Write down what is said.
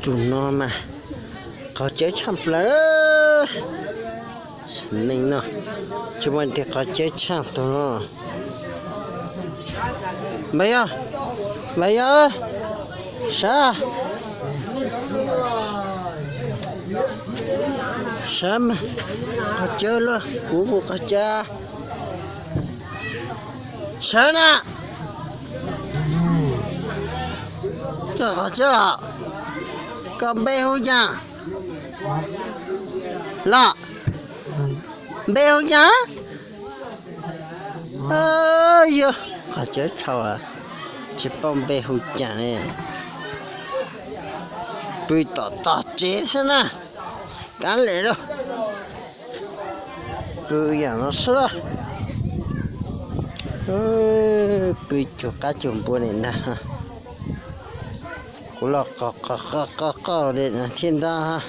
Tus no mas qhov cawv tshaj plaws. Neeg no tsis muaj tig qhov cawv tshaj tus no. Npawg yog, npawg yog, sawv, sawv mas, qhov cawv los kuv mus qhov cawv. Sawv na. Koj qhov cawv, koj npe hu cas? Los, npe hu cas? Yog qhov cawv tshau, tsis paub npe hu cas ne. Pw tom tog tsev xwb na. Kav liam lauj. Pw yam no xwb. Pw cuag qaib cuag npua li ntag. Kuv los qo qo qo qo li thiaj ntag.